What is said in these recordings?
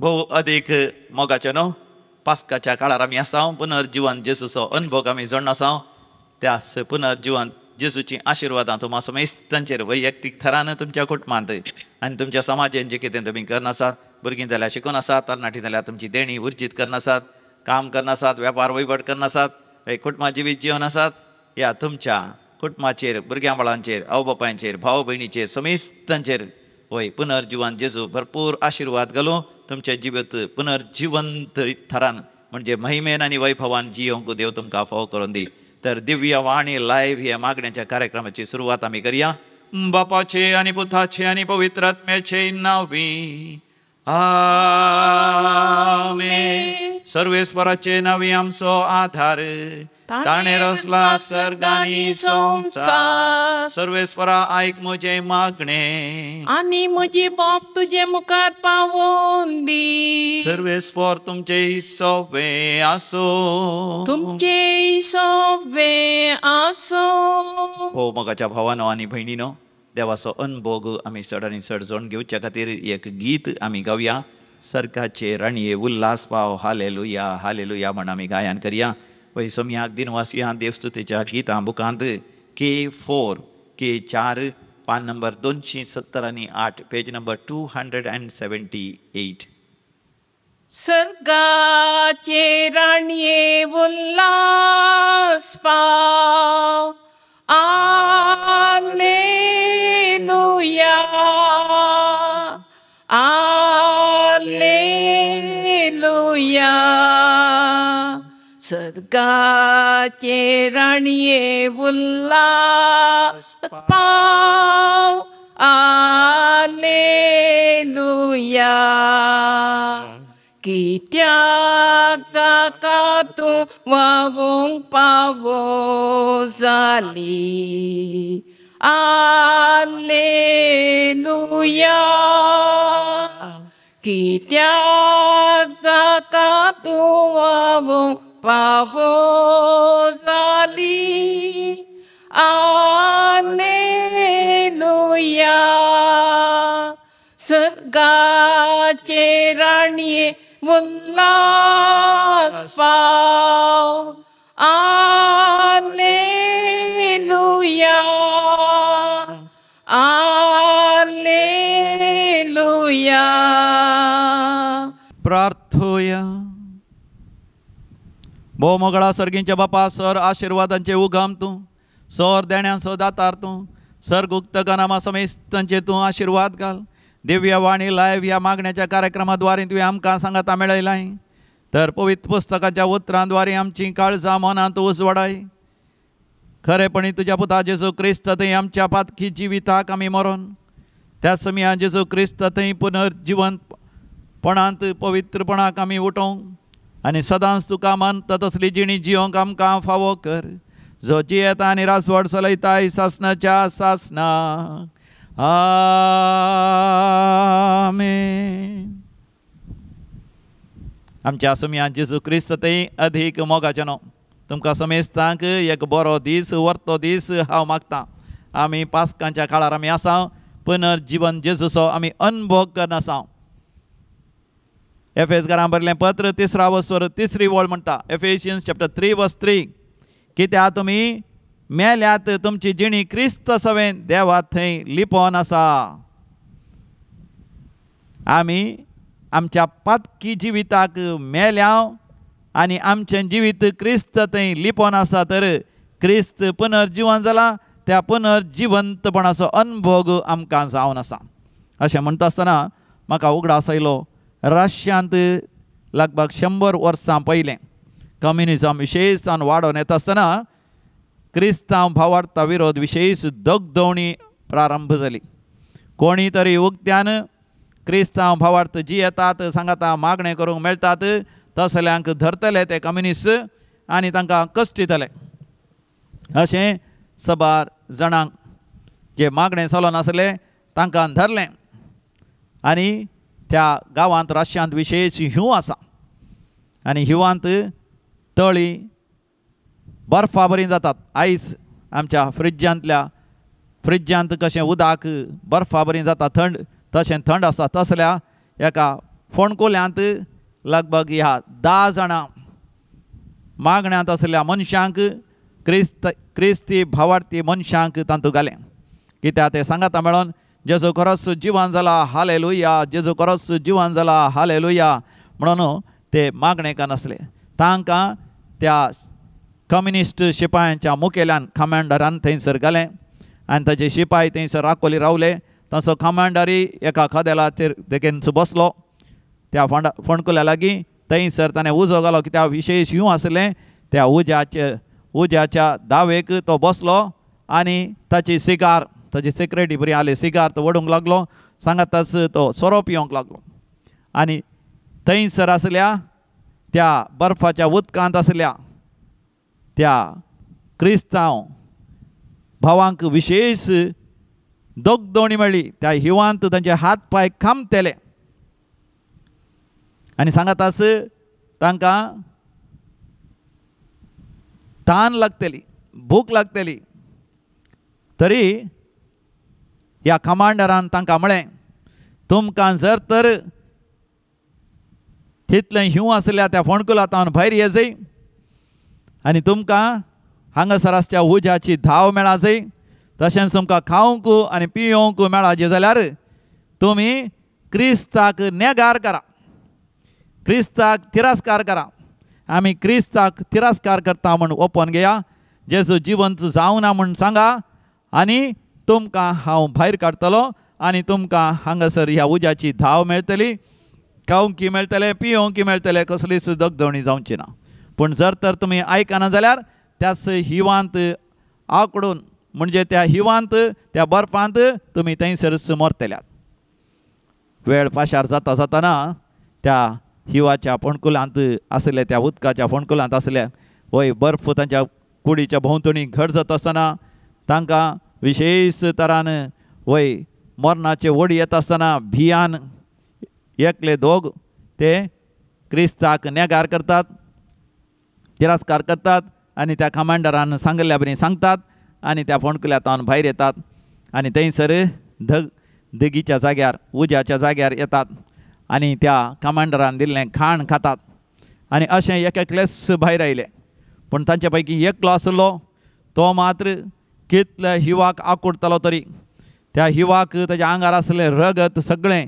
भोव अदीक मोगाचें न्हू पास्काच्या काळार आमी आसा, पुनर्जिवन जेजूचो अनुभव आमी जोडण आसा। त्याच पुनर्जिवन जेजूची आशिर्वादां तुमा समेस्तांचेर वैयक्तीक थरान तुमच्या कुटुंबांत आनी तुमच्या समाजान जें कितें तुमी करनासात, भुरगीं जाल्यार शिकून आसात, तरणाटीं जाल्यार तुमची देणी उर्जीत करनासात, काम करनासात, वेपार वहिवट करनासात, कुटुंबा जिवीत जिवन आसात, ह्या तुमच्या कुटुंबाचेर, भुरग्यां बाळांचेर, आवय बापायचेर, भाव भयणीचेर, समेस्तांचेर वय पुनर्जिवन जेजू भरपूर आशिर्वाद घालूं। तुमचें जिवीत पुनर्जिवंत थरान म्हणजे महिमेन आनी वैभवान जियोंक देव तुमकां फावो करून दी। तर दिव्य वाणी लायव्ह ह्या मागण्याच्या कार्यक्रमाची सुरवात आमी करया। बापाचे आनी पुताचे आनी पवित्र आत्म्याचे नांवी आमेन। सर्वेस्वराचे नांवी आमचो आधार, ताणें रचला सर्ग आनी संवसार। सर्वेस्वरा आयक म्हजें मागणें आनी म्हजी बोप तुजे मुखार पावोवन दी। सर्वेस्वर तुमचे सोवे आसूं, तुमचे सोवे आसूं। हो मोगाच्या भावानो आनी भयणीनो, देवाचो अनभोग आमी चड आनी चड जोड घेवच्या खातीर एक गीत आमी गावया। सर्गाचे राणये उल्हास पाव, हालेलुया हालेलुया म्हण आमी गायन करया। वय सोमयाक दिनवासया देवस्तुतीच्या गीतां बुकांत के 4 के 4 पान नंबर 270 आनी 8, पेज नंबर 278। सर्गाचे राणये उल्हास पाव, आलेलुया आलेलुया। सर्गाचे राणये उल्हास पाव, आलेलुया। कित्याक जाका तूं वावूंक पावो जाली, आलेलुया। कित्याक जाका तूं वावूंक पावो जाली, आलेलुया। सर्गाचे राणये उल्हास पाव, आलेलुया आलेलुया। प्रार्थोया। भोव मोगळा सर्गींच्या बापा, सर आशिर्वादांचे उगम तूं, सर देण्यांचो दातार तूं, सर गुप्तगनामा समेस्तांचे तूं आशिर्वाद घाल। दिव्य वाणी लायव्ह ह्या मागण्याच्या कार्यक्रमाद्वारे तुवें आमकां सांगाता मेळयलाय, तर पवित्र पुस्तकाच्या उतरांद्वारे आमची काळजां मनांत उजवाडाय। खरेपणी तुज्या पुता जेजू क्रिस्त थंय आमच्या पातकी जिविताक आमी मरोन त्या समया जेजू क्रिस्त थंय पुनर्जिवंतपणांत पवित्रपणाक आमी उठोवंक आनी सदांच तुका मानता तसली जिणी जियोंक आमकां फावो कर, जो जियेता आनी रासवड चलयताय सासनाच्या सासना। आमेन। आमच्या समया जेजू क्रिस्त थंय अधीक मोगाचें न्हू तुमकां समेस्तांक एक बरो दीस, वर्तो दीस हांव मागतां। आमी पास्कांच्या काळार आमी आसा, पुनर्जिवन जेजूचो आमी अनुभव करनासा। एफेसकारां बरयलें पत्र 3 वस्वर 3 वळ म्हणटा, एफेशियन्स चॅप्टर 3 वर्स 3, कित्याक तुमी मेल्यात, तुमची जिणी क्रिस्त सवें देवा थंय लिपोवन आसा। आमी आमच्या पातकी जिविताक मेल्या आनी आमचें जिवीत क्रिस्त थंय लिपोवन आसा, तर क्रिस्त पुनर्जिवन जाला, त्या पुनर्जिवंतपणाचो अनुभोग आमकां जावन आसा। अशें म्हणटा आसतना म्हाका उगडास आयलो, रशियांत लगभग 100 वर्सां पयलें कम्युनिजम विशेषान वाडोवन येता आसतना क्रिस्तांव भावार्था विरोध विशेष दगदवणी प्रारंभ जाली। कोणी तरी उक्त्यान क्रिस्तांव भावार्थ जी येतात सांगाता मागणें करूंक मेळटात तसल्यांक धरतले ते कम्युनिस्ट आनी तांकां कश्ट दितले। अशें सबार जाणांक जे मागणें चलोन आसले तांकां धरलें आनी त्या गांवांत रशियांत विशेष ह्यूं आसा आनी ह्युवांत तळी बर्फा बरी जातात। आयस आमच्या फ्रिज्यांत कशें उदक बर्फा बरी जाता थंड, तशें थंड आसता, तसल्या एका फोंडकुल्यांत लगभग ह्या 10 जाणां मागण्यांत आसल्या मनशांक क्रिस्ती भावार्थी मनशांक तांतू घालें. कित्याक ते सांगाता मेळोन जेजू खरोच जिवन जाला, हालेलुया, जेजू खरोच जिवन जाला, हालेलुया म्हणून ते मागणेकान आसले. तांकां त्या कम्युनिस्ट शिपायांच्या मुखेल्यान कमांडरान थंयसर घालें आनी ताजे शिपाय थंयसर राखोली रावले. ताचो कमांडरूय एका कदेलाचेर देगेन बसलो त्या फोंडकुल्या लागीं. थंयसर ताणें उजो घालो कित्याक विशेश यूं आसलें. त्या उज्याच्या दावेक तो बसलो आनी ताची सिगार, ताची सिगरेटी बरी आली, सिगार तो ओडूंक लागलो. सांगाताच तो सोरो पिवंक लागलो आनी थंयसर आसल्या त्या बर्फाच्या उदकांत आसल्या त्या क्रिस्तांव भावांक विशेश दगदोणी मेळ्ळी. त्या हिवांत तांचे हात पांय खामतेले आनी सांगाताच तांकां तान लागतली, भूक लागतली. तरी ह्या कमांडरान तांकां म्हळें, तुमकां जर तर तितलें हिंव आसल्या त्या फोंडकुलांत भायर येजय आनी तुमकां हांगासर आसच्या उज्याची धाव मेळाजय, तशेंच तुमकां खावंक आनी पिवंक मेळाजे जाल्यार तुमी क्रिस्ताक नेगार करा, क्रिस्ताक तिरस्कार करा. आमी क्रिस्ताक तिरस्कार करता म्हूण ओपन घेया, जेजू जिवंत जावना म्हूण सांगा आनी तुमकां हांव भायर काडटलो आनी तुमकां हांगासर ह्या उज्याची धाव मेळटली, खावंकी मेळटलें, पिवंकी मेळटलें, कसलीच दगदवणी जावची ना. पूण जर तर तुमी आयकना जाल्यार त्याच हिवांत आकडून, म्हणजे त्या हिवांत त्या बर्फांत तुमी थंयसरच मरतल्यात. वेळ पाशार जाता जाताना त्या हिवाच्या फोंडकुलांत आसले, त्या उदकाच्या फोंडकुलांत आसले वय बर्फ तांच्या कुडीच्या भोंवतणी घट जाता आसतना तांकां विशेश तरान वय मरणाचे ओडी येता आसतना भियान एकले दोग ते क्रिस्ताक नेगार करतात, तिरस्कार करतात आनी त्या कमांडरान सांगिल्ल्या बरी सांगतात आनी त्या फोंडकुल्यांत भायर येतात आनी थंयसर धगीच्या जाग्यार, उज्याच्या जाग्यार येतात आनी त्या कमांडरान दिल्लें खाण खातात आनी अशें एक एकलेच भायर आयले. पूण तांचे पैकी एकलो आसलो तो मात्र कितल्या हिवाक आकुडतालो तरी त्या हिवाक ताच्या आंगार आसलें रगत सगळें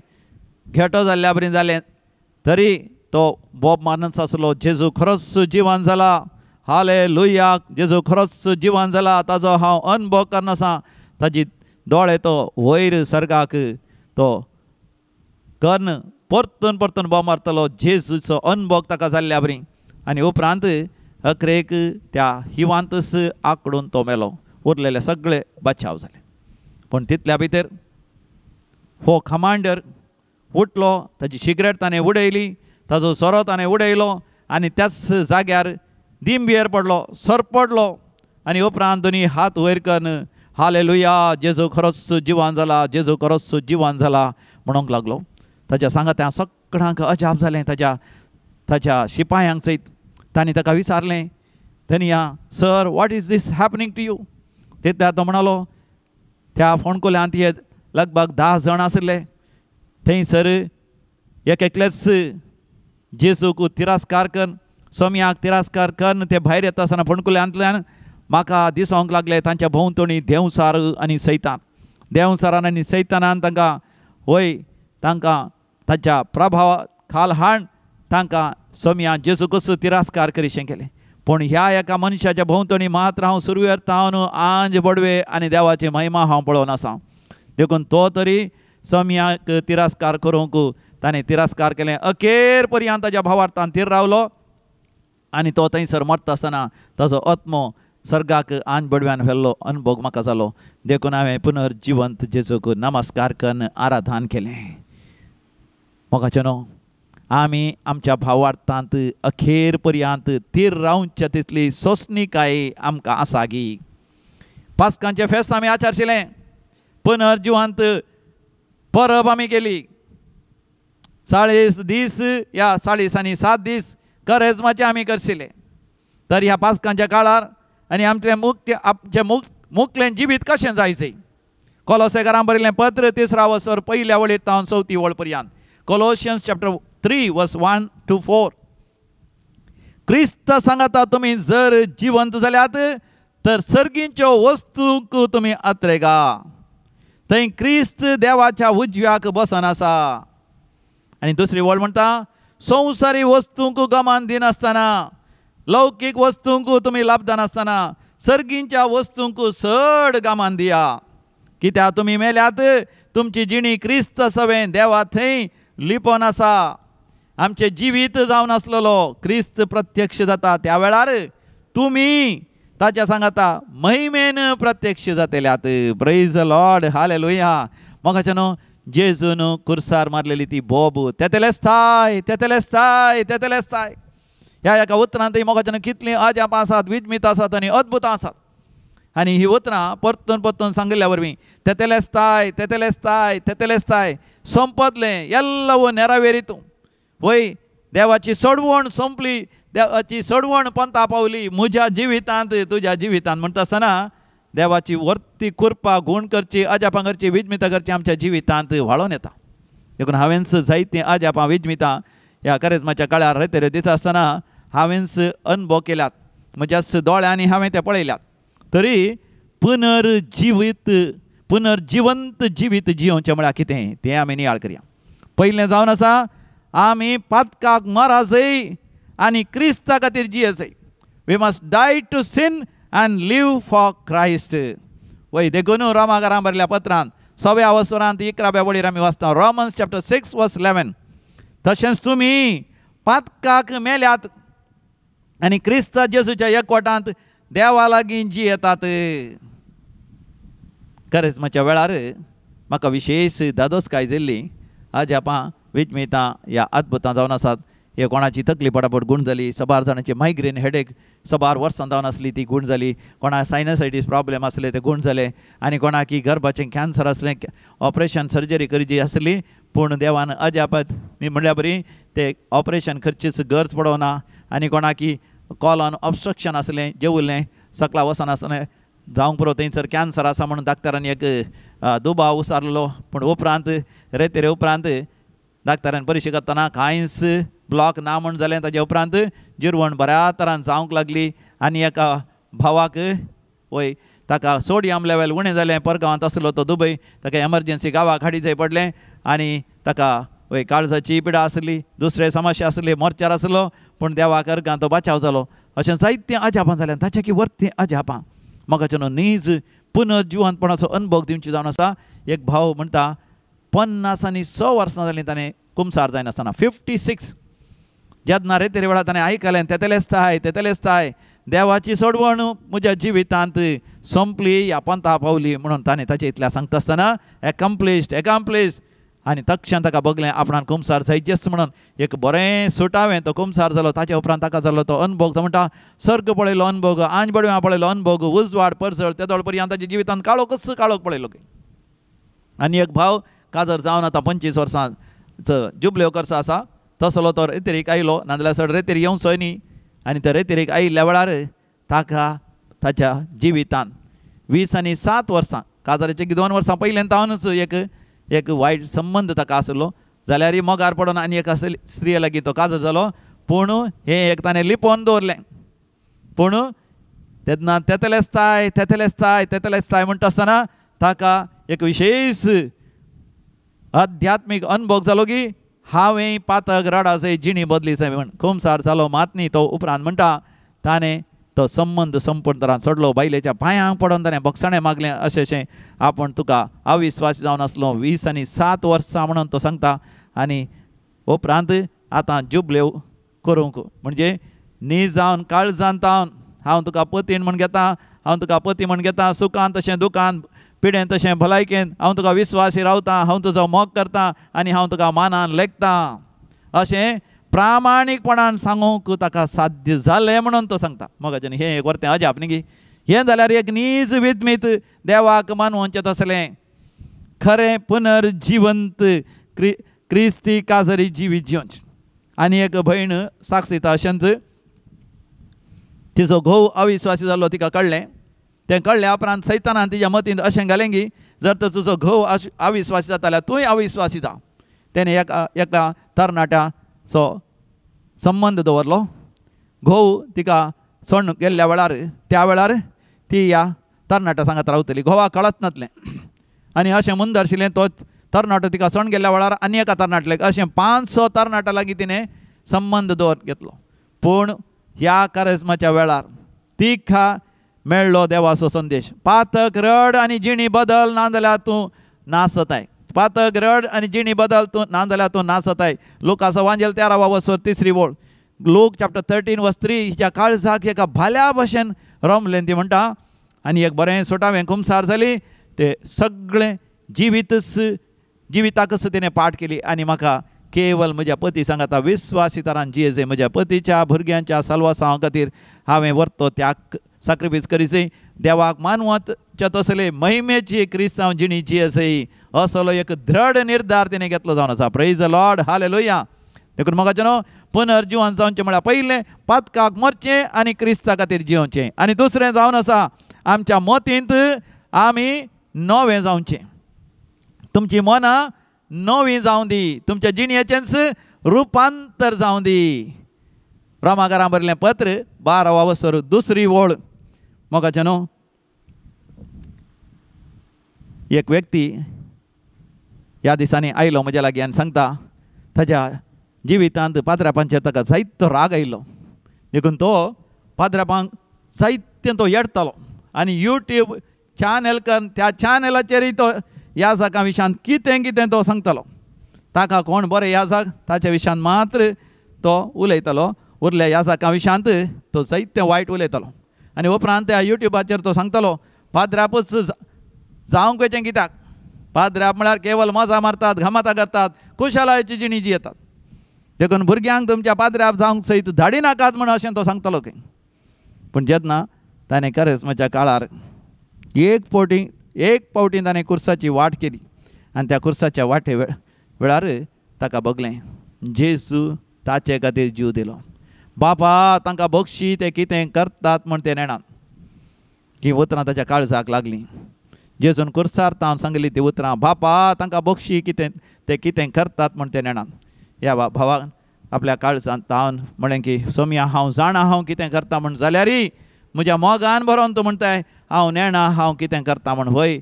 घेटो जाल्ल्या बरी जालें तरी तो बोब मारनच आसलो, जेजू खरोच जिवन जाला, हालेलुया, जेजू खरोच जिवन जाला, ताजो हांव अनुभव करनासा. ताजी दोळे तो वयर सर्गाक तो कर्ण परतून परतून बोब मारतलो, जेजूचो अनुभव ताका जाल्ल्या बरी. आनी उपरांत अकरेक त्या हिवांतच आकडून तो मेलो, उरलेले सगळे बचाव जाले. पूण तितल्या भितर हो कमांडर उठलो, ताजी सिगरेट ताणें उडयली, ताजो सोरो ताणें उडयलो आनी त्याच जाग्यार दिंबियेर पडलो, सरपडलो आनी उपरांत दोनी हात वयर करून हालेलुया, जेजू खरोच जिवन जाला, जेजू खरोच जिवन जाला म्हणूंक लागलो. ताच्या सांगात्या सगळ्यांक अजाप जालें, ताच्या ताच्या शिपायांक सयत. तांणी ताका विचारलें, धनिया sir, what is this happening to you? तितल्यार तो म्हणालो, त्या फोंडकुल्यांत हे लगभग 10 जाण आशिल्ले, थंयसर एक एकलेच जेजूक तिरस्कार करून, सोम्याक तिरस्कार करून ते भायर येता आसतना फोंडकुल्यांतल्यान म्हाका दिसोंक लागले तांच्या भोंवतणी देंवचार आनी सैतान, देंवचारान आनी सैतानान तांकां वय तांकां ताच्या प्रभावा खाल हाण तांकां सोम्या जेजूकच तिरस्कार करीशें केलें. पूण ह्या एका मनशाच्या भोंवतणी मात्र हांव सुरवेर तावन आंज बडवे आनी देवाची महिमा हांव पळोवन आसा. देखून तो तरी सोम्याक तिरस्कार करूंक ताणें तिरस्कार केलें. अखेर पर्यंत ताच्या भावार्थान थीर रावलो आनी तो थंयसर मरता आसतना ताजो आत्मो सर्गाक आंज बडव्यान व्हेल्लो अनुभव म्हाका जालो. देखून हांवें पुनर्जिवंत जेजूक नमस्कार करून आराधन केलें. मोगाचें न्हू, आमी आमच्या भावार्थांत अखेर पर्यंत थीर रावच्या तितली सोंसणीकाय आमकां आसा गी. पास्कांचें फेस्त आमी आचारशिलें, पुनर्जिवंत परब आमी केली, 40 दीस या 40 आनी 7 दीस करेजमाचे आमी करशिले. तर ह्या पास्कांच्या काळार आनी आमचें मुक्त आमचें मुकलें जिवीत कशें जायचें, कोलोसेकारां बरयलें पत्र 3 वसर 1 वळीर तावन 4 वळ पर्यंत, Colossians chapter 3 verse 1 to 4. क्रिस्त सांगता तुमी जर जिवंत जाल्यात तर सर्गींच्यो वस्तूंक तुमी अत्रेगा. थंय क्रिस्त देवाच्या उजव्याक बसन आसा. आनी दुसरी वळ म्हणटा संवसारी वस्तूंक गमान दिनासतना, लौकीक वस्तूंक तुमी लाभदानासतना सर्गींच्या वस्तूंक चड गमान दिया. कित्याक तुमी मेल्यात, तुमची जिणी क्रिस्त सवें देवा थंय लिपोन आसा. आमचें जिवीत जावन आसलेलो क्रिस्त प्रत्यक्ष जाता त्या वेळार तुमी ताच्या सांगाता महिमेन प्रत्यक्ष जातल्यात. Praise the Lord, hallelujah. मोगाच्या न्हू जेजून कुर्सार मारलेली ती बोब तेतेलेस्ताय तेतेलेस्ताय तेतेलेस्ताय ह्या एका उतरांत मोगाच्यान कितलीं अजापां आसात, विजमीत आसात आनी अद्भुतां आसात. आनी ही उतरां परतून परतून सांगिल्ल्या वरवीं तेतेलेस्ताय तेतेलेस्ताय तेतेलेस्ताय संपतलें येल्लवो नेरावेरी तूं. वय देवाची सोडवण संपली, देवाची सोडवण पंता पावली म्हज्या जिवितांत तुज्या जिवितांत म्हणटा आसतना देवाची वर्ती कृपा गूण करची, अजापां करची, विजमितां करची आमच्या जिवितांत व्हाळोन येता. देखून हांवेंच जायतीं अजापां विजमितां ह्या करेजमाच्या काळार रेतेरे दिता आसतना हांवेंच अनुभव केल्यात, म्हज्याच दोळ्यांनी हांवें ते पळयल्यात. तरी पुनर्जिवीत पुनर्जिवंत जिवीत जियोवचें म्हळ्यार कितें तें आमी नियाळ करया. पयलें जावन आसा आमी पातकाक मराजय आनी क्रिस्ता खातीर जियेजय. We must die to sin and live for Christ. वय देखून रोमाकारां बरयल्या पत्रांत 6व्या वसरांत 11व्या वळीर आमी वाचता, रोमन्स चॅप्टर 6 वर्स 11. तशेंच तुमी पातकाक मेल्यात आनी क्रिस्त जेजूच्या एकवटांत देवा लागीं जियेतात. करेजमाच्या वेळार म्हाका विशेश दादोसकाय जाल्ली अजापां विजमितां ह्या अद्भुतां जावन आसात. हे कोणाची तकली पटापट गूण जाली, सबार जाणांची मायग्रेन हेडेक सबार वर्सां जावन आसली ती गूण जाली, कोणाक सायनसायटीस प्रॉब्लेम आसले ते गूण जाले, आनी कोणाकी गर्भाचें कॅन्सर आसलें ऑपरेशन सर्जरी करची आसली, पूण देवान अजापात म्हणल्या बरी ते ऑपरेशन करचीच गरज पडना. आनी कोणाकी कॉलन ऑब्स्ट्रक्शन आसलें, जेवलें सकला वचना आसलें जावंक पुरो थंयसर कॅन्सर आसा म्हणून डाक्टरान एक दुबाव उसारलो, पूण उपरांत रेतेरे उपरांत डाक्टरान परिक्षा करतना कांयच ब्लॉक ना म्हूण जालें. ताजे उपरांत जिरवण बऱ्या तरान जावंक लागली आनी एका भावाक वय ताका सोडियम लेवल उणें जालें, परगांवांत आसलो तो दुबय, ताका एमर्जन्सी गांवाक हाडी जाय पडलें आनी ताका वय काळजाची पिडा आसली, दुसरे समस्या आसली, मोर्चार आसलो, पूण देवाक अर्गान तो बचाव जालो. अशें जायतीं अजापां जाल्यान ताच्या की वर्तीं अजापां म्हाका न्हू नीज पुनर्जिवंतपणाचो अनुभव दिवची जावन आसा. एक भाव म्हणटा 50 आनी 100 वर्सां जालीं ताणें कुमसार जायनासतना, 56 जेन्ना रेतेरे वेळार ताणें आयकलें तेतेलेस्ताय तेतेलेस्ताय देवाची सोडवण म्हज्या जिवितांत संपली ह्या पंथा पावली म्हणून ताणें ताचे इतल्या सांगता आसतना एकम्प्लिश्ड एकम्प्लिश्ड आनी तक्षण ताका बगलें आपणान कुमसार जायचेच म्हणून एक बरें सुटावें तो कुमसार जालो. ताच्या उपरांत ताका जालो तो अनुभव, तो म्हणटा सर्ग पळयलो अनुभव, आंज बडव्यां पळयलो अनुभव, उजवाड परजळ तेदोळ पर्यंत ताच्या जिवितांत काळोखच काळोख पळयलो. आनी एक भाव काजर जावन आतां 25 वर्सांचो जुबल्यो करचो आसा तसलो तो रेतेरीक आयलो, नाजाल्यार चड रेतेरी येवचोय न्ही. आनी त्या रेतेरीक आयिल्ल्या वेळार ताका ताच्या जिवितांत 20 आनी 7 वर्सां काजाराचे 2 वर्सां पयल्यान तावनच एक एक वायट संबंद ताका आसलो, जाल्यार मोगार पडून आनी एक स्त्रिये लागीं तो काजर जालो, पूण हें एक ताणें लिपोवन दवरलें. पूण तेन्ना तेतेलेस्ताय तेतेलेस्ताय तेतेलेस्ताय म्हणटा आसतना ताका एक विशेश आध्यात्मीक अनुभव जालो की हांवें पातक रडाजय जिणी बदली जाय म्हण कुमसार जालो मात न्ही. तो उपरांत म्हणटा ताणें तो संबंद संपूर्ण तरान सोडलो, बायलेच्या पांयांक पडोन ताणें बक्षाणें मागलें अशें अशें आपूण तुका अविस्वासी जावन आसलो 20 आनी 7 वर्सां म्हणून तो सांगता. आनी उपरांत आतां जुबल्यो करूंक म्हणजे न्ही जावन काळजान तावन हांव तुका पतीन म्हण घेता, हांव तुका पती म्हण घेता, सुखान तशें दुखान, पिडेन तशें भलायकेन हांव तुका विस्वासी रावता, हांव तुजो मोग करता आनी हांव तुका मानान लेखता अशें प्रामाणीकपणान सांगूंक ताका साध्य जालें म्हणून तो सांगता. मोगाच्यान हें एक वर्तें अजाप न्ही की हें जाल्यार एक नीज विद्मीत देवाक मानवचें तसलें खरें पुनर्जिवंत क्रिस्ती काजरी जिवीत जिवंच. आनी एक भयण साक्षिता अशेंच तिचो घोव अविस्वासी जाल्लो तिका कळ्ळें, तें कळ्ळ्या उपरांत सैतानान तिच्या मतींत अशें घालें की जर तर तुजो घोव अविस्वासी जाता जाल्यार तूंय अविस्वासी जा. तेणें एका एका तरणाट्या सो संबंद दवरलो. घोव तिका सोडून गेल्ल्या वेळार त्या वेळार ती ह्या तरणाट्या सांगात रावतली, घोवा कळत नासलें. आनी अशें मुंदर आशिल्लें तो तरणाटो तिका सोडून गेल्ल्या वेळार आनी एका तरणाटलेक अशें 500 तरणाट्या लागीं तिणें संबंद दवर घेतलो. पूण ह्या करेज्माच्या वेळार तिका मेळ्ळो देवाचो संदेश, पातक रड आनी जिणी बदल ना जाल्यार तूं नासताय. पातक रड आनी जिणी बदल तूं ना जाल्यार तूं नासताय. लुकाचो वांजेल 13 वसर 3 वळ, लूक चॅप्टर 13 वर्स 3 हिच्या काळजाक एका भाल्या भशेन रमलें ती म्हणटा. आनी एक बरें सोटावें कुमसार जाली, ते सगळें जिवीतच जिविताकच तिणें पाठ केली. आनी म्हाका केवल म्हज्या पती सांगाता विस्वासितारान जियेजे, म्हज्या पतीच्या भुरग्यांच्या साल्वासांवा खातीर हांवें व्हरतो त्याग साक्रिफायस करीसे, देवाक मानवतच्या तसले महिमेची क्रिस्तांव जिणी जियेसई असलो एक दृढ निर्धार तिणें घेतलो जावन आसा. Praise the Lord, hallelujah. देखून म्हाका न्हू पुनर्जिवन जावचें म्हळ्यार पयलें पातकाक मरचें आनी क्रिस्ता खातीर जियोवचें, आनी दुसरें जावन आसा आमच्या मतींत आमी नवें जावचें. तुमची मनां नवी जावं दी, तुमच्या जिणयेचेंच रुपांतर जावं दी. रोमाकारां बरयलें पत्र 12 वसर 2 वळ. मोगाचें न्हू एक व्यक्ती ह्या दिसांनी आयलो म्हज्या लागीं आनी सांगता ताज्या जिवितांत पाद्रापांचेर ताका जायतो राग आयलो, देखून तो पाद्रापांक जायतें तो येडतालो आनी यूट्यूब चॅनल करून त्या चॅनलाचेरय तो ह्या जाका विशयांत कितें कितें तो सांगतालो. ताका कोण बरें ह्या जाग ताच्या विशयांत मात्र तो उलयतालो, उरल्या ह्या जाका विशयांत तो जायतें वायट उलयतालो. आनी उपरांत त्या यूट्यूबाचेर तो सांगतालो पाद्रापूच जावंक वयचें कित्याक, पाद्राप म्हळ्यार केवल मजा मारतात, घमाता करतात, खुशालायची जिणी जी येतात, देखून भुरग्यांक तुमच्या पाद्राप जावंक सयत धाडी नाकात म्हण अशें तो सांगतालो खंय. पूण जेन्ना ताणें करेज्माच्या काळार एक फावटी ताणें कुर्साची वाट केली आनी त्या कुर्साच्या वाटे वेळार ताका बगलें जेजू ताचे खातीर जीव दिलो. बापा तांकां बक्षी ते कितें करतात म्हण ते नेणात. ही उतरां ताच्या काळजाक लागलीं. जेजून कुर्सार तावन सांगली ती उतरां, बापा तांकां बक्षी कितें ते कितें करतात म्हण ते नेणात. ह्या भावान आपल्या काळजांत तावन म्हणलें की सोमया हांव जाणा हांव कितें करता म्हण, जाल्यारय म्हज्या मोगान भरोन तूं म्हणटाय हांव नेणा हांव कितें करता म्हण. व्हय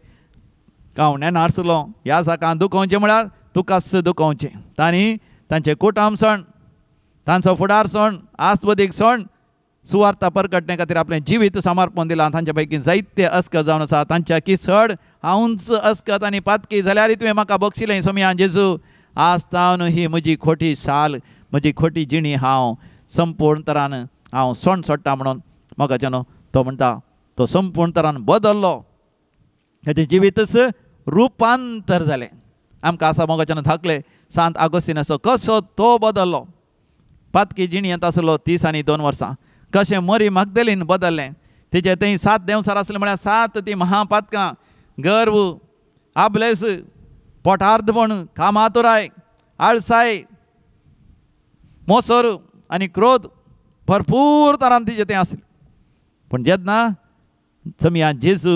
हांव नेणा आसलो ह्या जाकां दुखोवचें म्हळ्यार तुकाच दुखोवचें. तांणी तांचें कुटुंब सण, तांचो फुडार सण, आस्पदीक सण सुवार्ता परगटणे खातीर आपलें जिवीत समर्पण दिलां. तांच्या पैकी जायते अस्कत जावन आसा, तांच्या किसड हांवूच अस्कत आनी पातकी जाल्यारय तुवें म्हाका बक्षिलें सोमया जेजू. आज तावन ही म्हजी खोटी साल, म्हजी खोटी जिणी हांव संपूर्ण तरान हांव सण सोडटा म्हणून म्हाका न्हू तो म्हणटा तो संपूर्ण तरान बदल्लो, ताचें जिवीतच रुपांतर जालें. आमकां आसा मोगाच्यान धाकले सांत आगोस्तीनाचो कसो तो बदल्लो. पातकी जिणयेंत आसलो 30 आनी 2 वर्सां, कशें मरी मागदलीन बदल्लें. तिचे थंय 7 देंवसार आसले म्हळ्यार 7 ती महापातकां, गर्व, आबलेस, पोटार्दपण, कामातुराय, आळसाय, मोसर आनी क्रोध भरपूर तरान तिचें तें आसलें. पूण जेन्ना चमया जेजू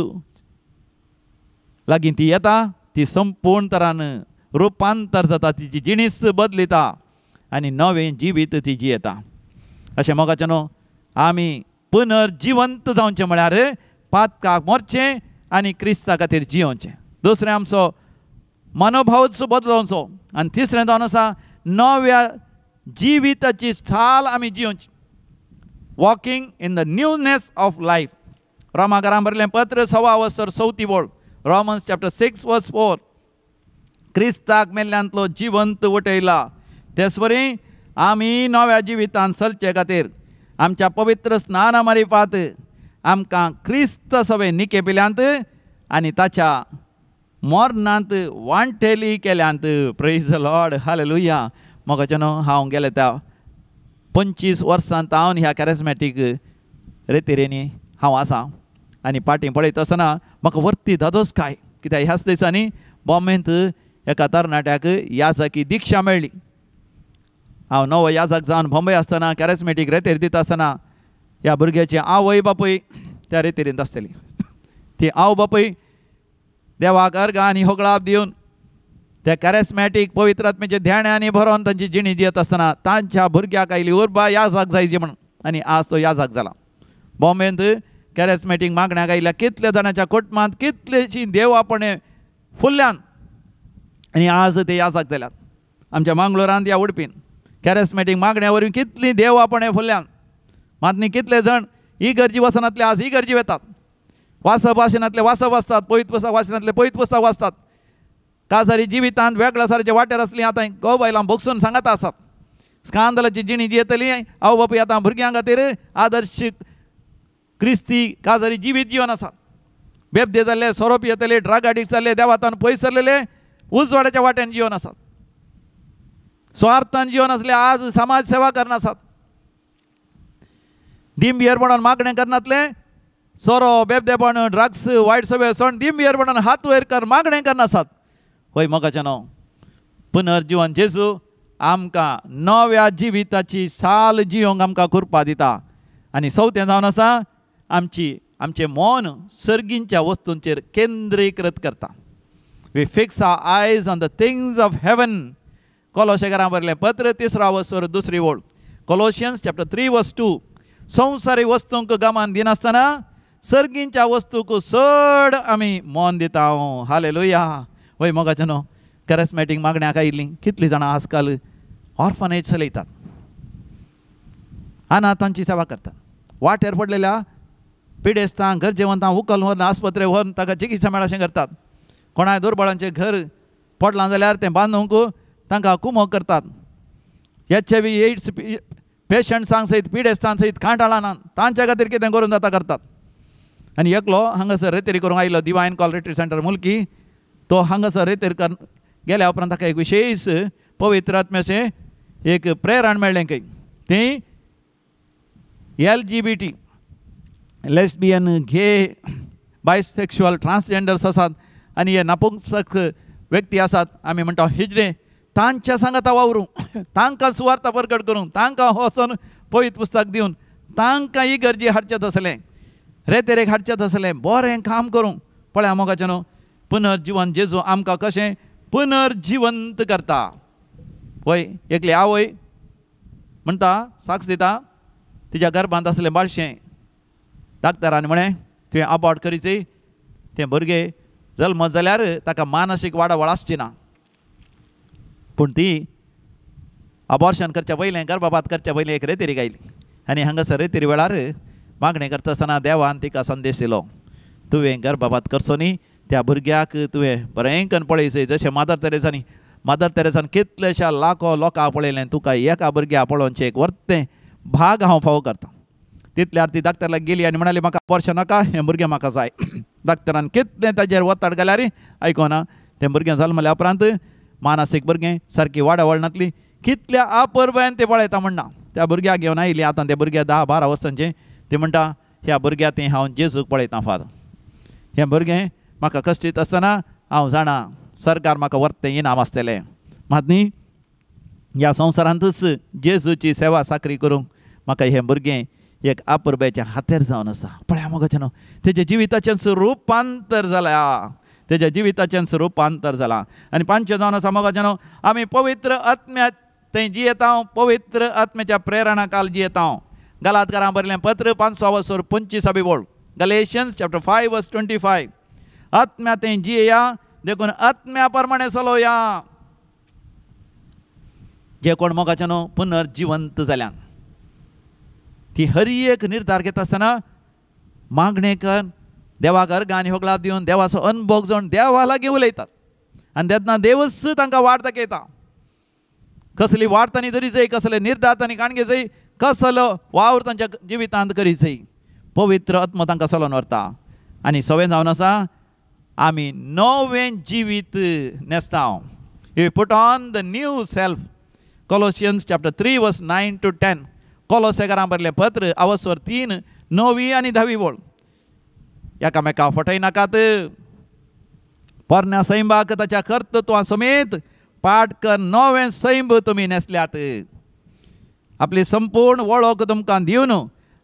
लागीं ती येता ती संपूर्ण तरान रुपांतर जाता, तिची जिणीस बदलिता आनी नवें जिवीत ती जियेता. अशें मोगाचें न्हू आमी पुनर्जिवंत जावचें म्हळ्यार पातकाक मरचें आनी क्रिस्ता खातीर जियोवचें. दुसरें आमचो मनोभावच बदलोवचो आनी तिसरें जावन आसा नव्या जिविताची चाल आमी जियोवची. Walking in the newness of life. रोमाकारां बरयलें पत्र 1.25 वसर 4 वळ, रोमन्स चॅप्टर 6 वर्स 4. क्रिस्ताक मेल्ल्यांतलो जिवंत उठयला तेच वरी आमी नव्या जिवितान चलचे खातीर आमच्या पवित्र स्नाना मारिफात आमकां क्रिस्त सवे निकेपिल्यांत आनी ताच्या मरणांत वांटेली केल्यांत. Praise the Lord, hallelujah. मोगाचें न्हू हांव गेले त्या 25 वर्सां तावन ह्या कॅरिज्मॅटीक रेतिरेनी हांव आसा आनी पाटी पळयत आसतना म्हाका वरती दादोस काय कित्याक ह्याच दिसांनी बॉम्बेंत एका तरणाट्याक याजकी दिक्षा मेळ्ळी. हांव नवो याजक जावन बॉम्बे आसतना कॅरिज्मॅटीक रेतेर दिता आसतना ह्या भुरग्याची आवय बापूय त्या रेतेरींत आसतली. ती आवय बापूय देवाक अर्गां आनी होगळाप दिवन त्या कॅरेस्मॅटीक पवित्र आत्म्याचे ध्यानांनी भरोन तांची जिणी जियेत आसतना तांच्या भुरग्याक आयली उर्बा याजाक जायची म्हणून, आनी आज तो याजाक जाला. बॉम्बेंत कॅरेस्मॅटीक मागण्याक आयल्या कितल्या जाणांच्या कुटुंबांत कितलेशीं देवापणे फुल्ल्यान आनी आज ते याजाक जाल्यात. आमच्या मांगलोरांत ह्या उडपीन कॅरेस्मॅटीक मागण्या वरवीं कितलीं देवापणे फुल्ल्यान. मात न्ही कितले जाण ही गरजी वचनातले आज ही गरजी वेतात, वाचप वाचनांतले वाचप वाचतात, पवित्र पुस्तक वाचनांतले पवित्र पुस्तक वाचतात. काजारी जिवितांत वेगळ्या सारच्या वाटेर आसली आतां घोव बायलां भोगसून सांगत आसात. स्कांदलाची जिणी जी येतली आवय बापूय आतां भुरग्यां खातीर आदर्श क्रिस्ती काजारी जिवीत जिवन आसात. बेबदे जाल्ले, सोरोप येतले, ड्रग एडिक्ट जाल्ले, देवातान पयस सरलेले उजवाडाच्या वाट्यान जिवन आसात. स्वार्थान जिवन आसले आज समाज सेवा करनासात. दिंबियर म्हणून मागणें करनातले, सोरो, बेबदेपण, ड्रग्स, वायट सगळे सण दिंबियर म्हणून हात वयर कर मागणें करनासात. होय मोगाचें पुनर्जिवन जेजू आमकां नव्या जिविताची साल जियोंक आमकां कृपा दिता. आनी चवथें जावन आसा आमची आमचें मन सर्गींच्या वस्तूंचेर केंद्रीकृत करता. We fix our eyes on the things of heaven. कोलोशेकारां बरयलें पत्र 3 वसर 2 ओळ, कोलोशियन्स चॅप्टर 3 वर्स 2. संवसारी वस्तूंक गमान दिनासतना सर्गींच्या वस्तूंक चड आमी मन दिता. हालेलुया. वय मोगाचें न्हू कॅरेस्मॅटीक मागण्याक आयिल्लीं कितलीं जाणां आजकाल ऑर्फनेज चलयतात, अनाथांची सेवा करतात, वाटेर पडलेल्या पिडेस्तांक गरजेवंतांक उखल व्हरून आस्पत्रे व्हरून ताका चिकित्सा मेळ अशें करतात. कोणाय दुर्बळांचें घर पडलां जाल्यार तें बांदूंक तांकां कुमोक करतात. एच I V AIDS पेशंट्सांक सयत पिडेस्तां सयत कांटाळां तांच्या खातीर कितें करून जाता करतात. आनी एकलो हांगासर रेतेरी करूंक आयलो डिवायन कॉल रिट्रीट सेंटर मुल्की, तो हांगासर रेतेर कर गेल्या उपरांत ताका एक विशेष पवित्र आत्म्याचें एक प्रेरण मेळ्ळें खंय, तें LGBT, lesbian, gay, bisexual, transgenders आसात आनी हे नपुंसक व्यक्ती आसात, आमी म्हणटा हिजडे, तांच्या सांगाता वावरूं, तांकां सुवार्ता परगट करूंक, तांकां वचोन पवित्र पुस्तक दिवन तांकां ही गरजी हाडचें आसलें, रेतेरेक हाडचें आसलें, बरें काम करूंक. पळया मोगाचें न्हू पुनर्जिवन जेजू आमकां कशें पुनर्जिवंत करता. वय एकली आवय म्हणटा साक्ष दिता तिच्या गर्भांत आसलें बाळशें, डाक्टरान म्हळें तुवें अबॉर्ट करीची, तें भुरगें जल्म जाल्यार ताका मानसीक वाडावळ आसची ना. पूण ती अबॉर्शन करच्या पयलें, गर्भपात करच्या पयलें एक रेतेरीक आयली आनी हांगासर रेतेरी वेळार मागणें करता आसतना देवान तिका संदेश दिलो, तुवें गर्भपात करचो न्ही, त्या भुरग्याक तुवें बरें करून पळयचें, जशें मादर तेरेसांनी, मादर तेरेसान कितलेश्या लाखो लोकां पळयलें, तुका एका भुरग्या पळोवचें एक वर्तें भाग हांव फावो करता. तितल्यार ती डाक्टराक गेली आनी म्हणाली म्हाका अबॉर्शन नाका, हें भुरगें म्हाका जाय. डाक्टरान कितलें ताजेर वताड घाल्यार आयकोना. तें भुरगें जल्मल्या उपरांत मानसीक भुरगें सारकी वाडावळ नासली, कितल्या अपरबायन तें पळयता म्हणना. त्या भुरग्याक घेवन आयली, आतां तें भुरग्या 10-12 वर्सांचें, तें म्हणटा ह्या भुरग्या तें हांव जेजूक पळयता फादर, हें भुरगें म्हाका कश्टीत आसतना हांव जाणा सरकार म्हाका वर्तें इनाम आसतलें. मात न्ही ह्या संवसारांतूच जेजूची सेवा साकरी करूंक म्हाका हें भुरगें एक आपरबायच्या हातेर जावन आसा. पळया मोगाचें न्हू तेज्या जिविताचें रुपांतर जालां, तेज्या जिविताचें रुपांतर जालां. आनी पांचवें जावन आसा मोगाचें न्हू आमी पवित्र आत्म्या थंय जियेता, पवित्र आत्म्याच्या प्रेरणा काल जियेता. गलातकारां बरयलें पत्र 5 25 ओळ, गलेशियन्स चॅप्टर 5 वर्स 25. आत्म्या थंय जियेया देखून आत्म्या प्रमाणे चलोया. जे कोण मोगाचें न्हू पुनर्जिवंत जाल्यान ती हर एक निर्धार घेता आसतना मागणें कर, देवाक अर्गां होगलाप दिवन देवाचो अनभोग जावन देवा लागीं उलयतात आनी तेन्ना देवच तांकां वाट दाखयता. कसली वाट तांणी धरी जाय, कसले निर्धार तांणी काणगे जाय, कसलो वावर तांच्या जिवितांत करी जाय, पवित्र आत्मा तांकां चलोवन व्हरता. आनी सवें जावन आसा आमी नवें जिवीत न्हेसता. You put on the new self. Colossians chapter 3 verse 9 to 10. कोलोसेकारां बरयलें पत्र 3 9 आनी 10 ओळ. एकामेका फटयनाकात, पोरण्या सैंबाक ताच्या कर्तृत्वा समेत पाठ कर नवें सैंब तुमी न्हेसल्यात. आपली संपूर्ण वळख तुमकां दिवन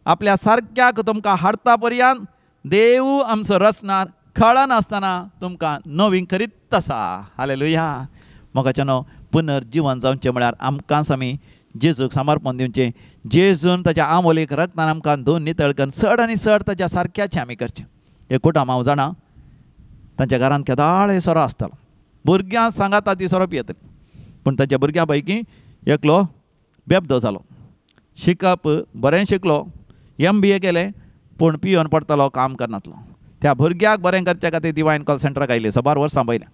आपल्या सारक्याक तुमकां हाडता पर्यंत देव आमचो रचणार कळनासतना तुमकां नवीन करीत आसा. हालेलुया. मोगाच्यानो पुनर्जिवन जावचें म्हळ्यार आमकांच आमी जेजूक समर्पण दिवचें. जेजून ताच्या आमोलीक रक्तान आमकां धुवन नितळ करून चड आनी चड ताच्या सारक्याचें आमी करचें. एक कुटुंब हांव जाणा तांच्या घरांत केदाळे सोरो आसतालो. भुरग्यां सांगाता ती सोरो पियेतली, पूण ताच्या भुरग्यां पैकी एकलो बेबदो जालो. शिकप बरें शिकलो, MBA केलें, पूण पियोन पडटालो, काम करनातलो. त्या भुरग्याक बरें करच्या खातीर ती वायन कॉल सेंटराक आयली साबार वर्सां पयलें.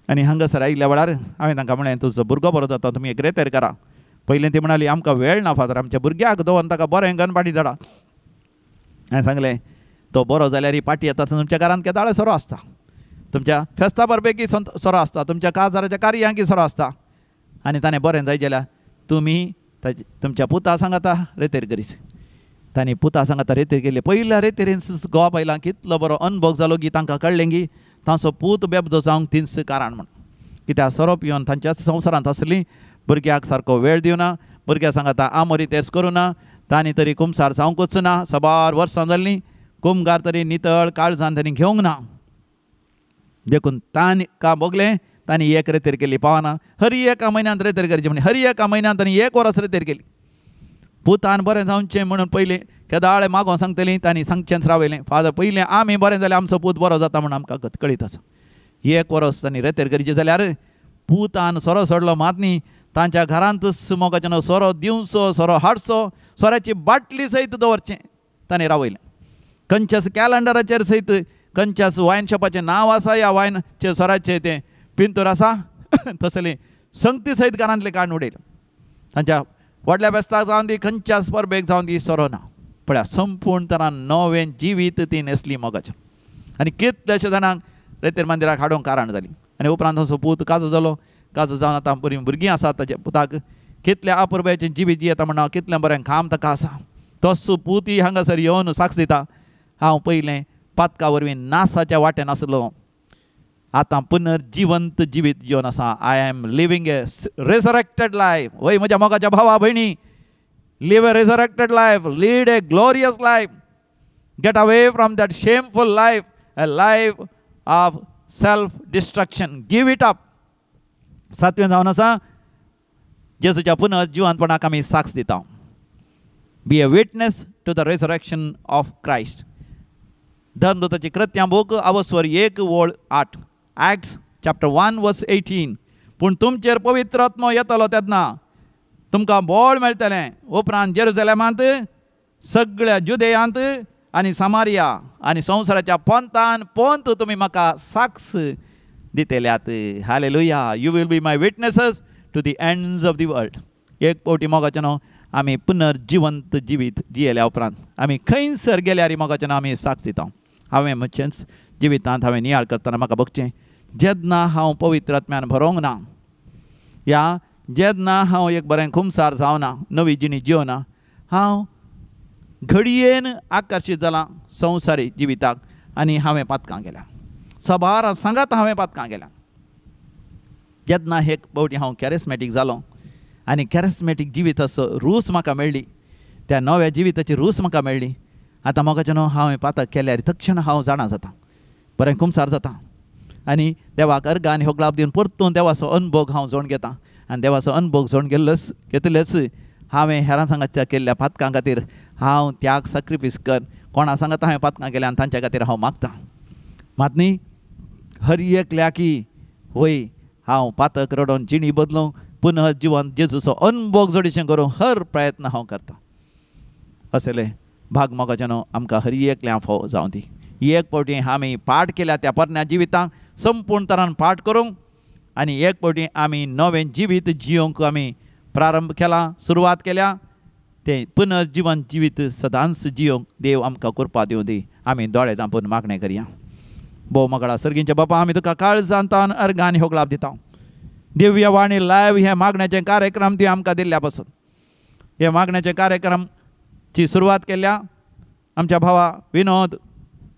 आनी हांगासर आयिल्ल्या वेळार हांवें तांकां म्हणलें तुजो भुरगो बरो जाता, तुमी एक रेतेर करा. पयलीं ती म्हणाली आमकां वेळ ना फादर, आमच्या भुरग्याक दवरून ताका बरें गन पाटी धाडा. हांवें सांगलें तो बरो जाल्यार पाटी येता तुमच्या घरांत केदाळे सोरो आसता, तुमच्या फेस्ता परबेकी सोरो आसता, तुमच्या काजाराच्या कार्यांकी सोरो आसता, आनी ताणें बरें जाय जाल्यार तुमी तुमच्या पुता सांगाता रेतेर करीस. तांणी पुता सांगाता रेतेर केली. पयल्या रेतेरीन गोवा पयला कितलो बरो अनभोग जालो की तांकां कळ्ळें की तांचो पूत बेबदो जावंक तींच कारण म्हण. कित्याक सोरो पिवन तांच्याच संवसारांत आसली, भुरग्याक सारको वेळ दिवना, भुरग्यां सांगाता आमोरी तेस करूं ना, तांणी तरी कुमसार जावंकूच ना. साबार वर्सां जाल्लीं कुमगार तरी नितळ काळजान तांणी घेवंक ना, देखून तांणी का भोगलें तांणी एक रेतेर केली पावना. हर एका म्हयन्यांत रेतेर करची म्हण हर एका म्हयन्यांत तांणी एक वरस रेतेर केली. पुतान बरें जावचें म्हणून पयलीं केदाळे मागों सांगतलीं, तांणी सांगचेंच रावयलें फादर पयलें आमी बरें जाल्यार आमचो पूत बरो जाता म्हूण आमकां कळीत आसा. एक वरस तांणी रेतेर करचें जाल्यार पुतान सोरो सोडलो मात न्ही, तांच्या घरांतच मोगाच्यान सोरो दिवचो, सोरो हाडचो, सोऱ्याची बाटली सयत दवरचें तांणी रावयलें. खंयच्याच कॅलेंडराचेर सयत खंयच्याच वायन शॉपाचें नांव आसा या वायनचे सोराचें तें पिंतूर आसा तसलें संगती सयत घरांतलें काडून उडयलें. तांच्या व्हडल्या फेस्ताक जावन दी, खंयच्याच परबेक जावन दी सोरो ना. पळया संपूर्ण तरान नवें जिवीत ती न्हेसली मोगाचें. आनी कितल्याश्या जाणांक रेतेर मंदिराक हाडूंक कारण जाली. आनी उपरांत तांचो पूत काजो जालो. काजो जावन आतां बरीं भुरगीं आसात ताच्या पुताक. कितल्या अपुरबायेचें जिवीत जियेता म्हणून कितलें बरें काम ताका आसा. तोच पूतय हांगासर येवन साक्ष दिता, हांव पयलें पातका वरवीं नासाच्या वाटेन आसलो, आतां पुनर्जिवंत जिवीत जिवन आसा. I am living a resurrected life. वय म्हज्या मोगाच्या भावा भयणी, live a resurrected life, lead a glorious life, get away from that shameful life, a life of self destruction, give it up. सातवें जावन आसा जेजूच्या पुनर्जिवंतपणाक आमी साक्ष दिता. Be a witness to the resurrection of Christ. धर्मदूताची कृत्यां बूक अवस्वर 1:8, Acts chapter 1:18. पूण तुमचेर पवित्र आत्मो येतलो तेन्ना तुमकां बळ मेळटलें. उपरांत जेरुजलेमांत, सगळ्या जुदेयांत आनी सामारिया आनी संवसाराच्या पोंतान पोंत तुमी म्हाका साक्ष दितल्यात. Hallelujah. You will be my witnesses to the ends of the world. एक फावटी मोगाचें न्हू आमी पुनर्जिवंत जिवीत जियेल्या उपरांत आमी खंयसर गेल्यार मोगाचें न्हू आमी साक्ष दिता. हांवें म्हजेंच जिवितांत हांवें नियाळ करतना म्हाका भोगचें, जेन्ना हांव पवित्र आत्म्यान भरोंक ना या जेन्ना हांव एक बरें खुमसार जावना, नवी जिणी जिवना, हांव घडयेन आकर्शीत जालां संवसारी जिविताक आनी हांवें पातकां केल्या. साबार सांगात हांवें पातकां केल्या. जेन्ना एक फावटी हांव कॅरिस्मॅटीक जालो आनी कॅरिस्मॅटीक जिविताचो रूच म्हाका मेळ्ळी, त्या नव्या जिविताची रूच म्हाका मेळ्ळी. आतां मोगाचें न्हू हांवें पातक केल्यार तक्षण हांव जाणा जाता, बरें कुमसार जाता आनी देवाक अर्गां आनी होगलाप दिवन परतून देवाचो अनभोग हांव जोड घेता. आनी देवाचो अनभोग जोड गेल्लोच घेतलेच हांवें हेरां सांगात केल्ल्या पातकां खातीर हांव त्याग सॅक्रिफायस कर कोणा सांगात हांवें पातकां केल्या आनी तांच्या खातीर हांव मागतां. मात न्ही हर एकल्याकी वय हांव पातक रडोवन जिणी बदलूंक पुनः जिवन जेजूचो अनभोग जोडीचें करूंक हर प्रयत्न हांव करतां. असले भाग मोगाचें न्हू आमकां हर एकल्या फावो जावं दी. एक फावटी आमी पाठ केल्या त्या पोरण्या जिवितांक संपूर्ण तरान पाठ करूंक आनी एक फावटी आमी नवें जिवीत जियोंक आमी प्रारंभ केला, सुरवात केल्या, तें पुनर्जिवन जिवीत सदांच जियोंक देव आमकां कृपा दिवं दी. आमी दोळे धांपून मागणें करया. भोव मगळा सर्गींच्या बापा, आमी तुका काळजान तान अर्गां आनी होगलाप दिता. दिव्य वाणी लायव्ह हे मागण्याचे कार्यक्रम तुवें आमकां दिल्ल्या पासून हे मागण्याचे कार्यक्रमची सुरवात केल्या आमच्या भावा विनोद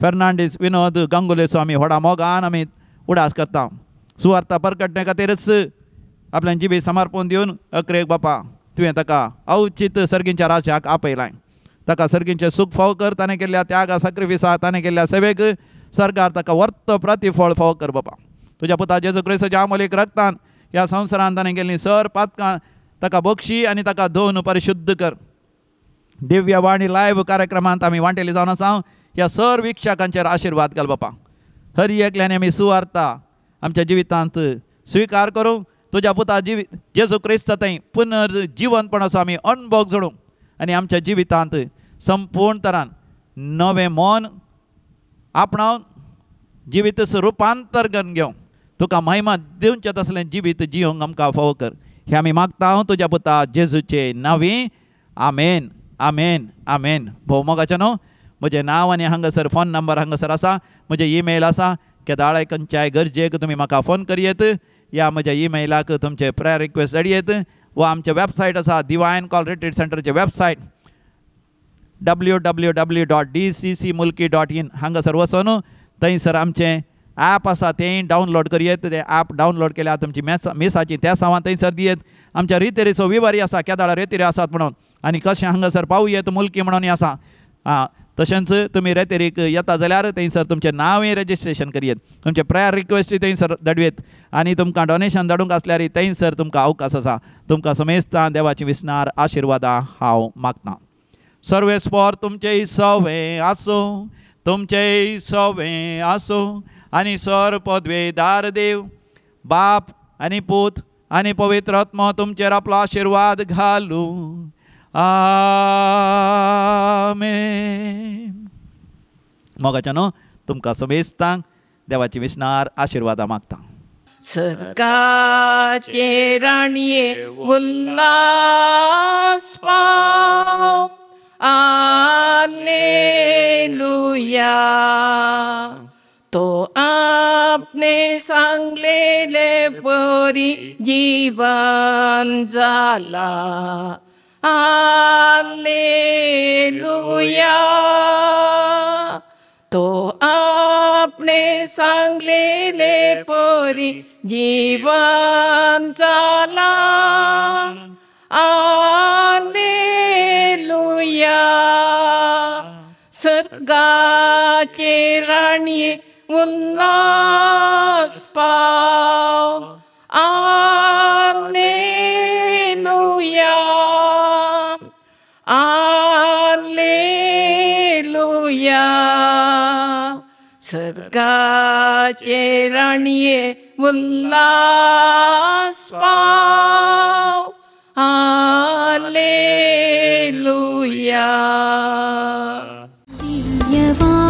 फेर्नांडीस, विनोद गांगुलेचो आमी व्हडा मोगान आमी उडास करता. सुवार्ता परकटणे खातीरच आपल्या जिबी समर्पण दिवन अकरेक बापा तुवें ताका अवचीत सर्गींच्या राज्याक आपयलाय. ताका सर्गींचें सूख फाव कर, ताणें केल्ल्या त्यागा सॅक्रिफिसा, ताणें केल्ल्या सेवेक सरकार ताका वर्त प्रतिफळ फाव कर बापा. तुज्या पुता जेजू क्रिस्ताच्या आमोलीक रक्तान ह्या संवसारांत ताणें केल्लीं सर पातकां ताका बक्षी आनी ताका धुवन परिशुद्ध कर. दिव्य वाणी लायव्ह कार्यक्रमांत आमी वांटेली जावन आसा ह्या सर वीक्षकांचेर आशिर्वाद घाल बापा. हर एकल्यान आमी सुवार्ता आमच्या जिवितांत स्विकार करूं, तुज्या पुता जिवीत जेजू क्रिस्त थंय पुनर्जिवनपणाचो आमी अणभव जोडूं आनी आमच्या जिवितांत संपूर्ण तरान नवें मन आपणावन जिवीत रुपांतर करून घेवं, तुका महिमा दिवचें तसलें जिवीत जियोंक आमकां फावो कर. हें आमी मागता तुज्या पुता जेजूचे नांवी, आमेन आमेन आमेन. भोव मोगाचें न्हू, म्हजें नांव आनी हांगासर फोन नंबर हांगासर आसा, म्हजें ईमेल आसा. केदाळाय खंयच्याय गरजेक तुमी म्हाका फोन करयेत या म्हज्या ईमेलाक तुमचे प्रेयर रिक्वेस्ट धाडयेत वा आमचें वेबसायट आसा डिवायन कॉल रिट्रीट सेंटरचें वेबसायट www.dccmulki.in हांगासर वचून थंयसर आमचें ॲप आसा तें डावनलोड करयेत. तें ॲप डावनलोड केल्यार तुमची मिसाची तेसांवां थंयसर दियेत. आमच्या रितेरीचो विवरी आसा, केदाळा रेतेरी आसात म्हणून आनी कशें हांगासर पावयेत मुल्की म्हणून आसा. आं, तशेंच तुमी रेतेरीक येता जाल्यार थंयसर तुमचें नांवूय रजिस्ट्रेशन करयेत, तुमचें प्रेयर रिक्वेस्टूय थंयसर धाडयेत आनी तुमकां डोनेशन धाडूंक आसल्यार थंयसर तुमकां अवकाश आसा. तुमकां समेस्तां देवाची विसनार आशिर्वादां हांव मागतां. सर्वेस्पर तुमचें सवें आसूं, तुमचें सवें आसूं आनी सर पदवेदार देव बाप आनी पूत आनी पवित्र आत्मो तुमचेर आपलो आशिर्वाद घालूं. आमेन. मोगाच्या न्हू, तुमकां समेस्तांक देवाची विसनार आशिर्वादां मागता. सर्गाचे राणये उल्हास पाव, आलेलुया. तो आपने सांगलेले परी जीवन जाला, आलेलुया. तो आपने सांगलेले परी जीवन जाला, आलेलुया. सर्गाचे राणये उल्हास पाव, आलेलुया आलेलुया. सर्गाचे राणये उल्हास पाव, आलेलुया. दिव्यवा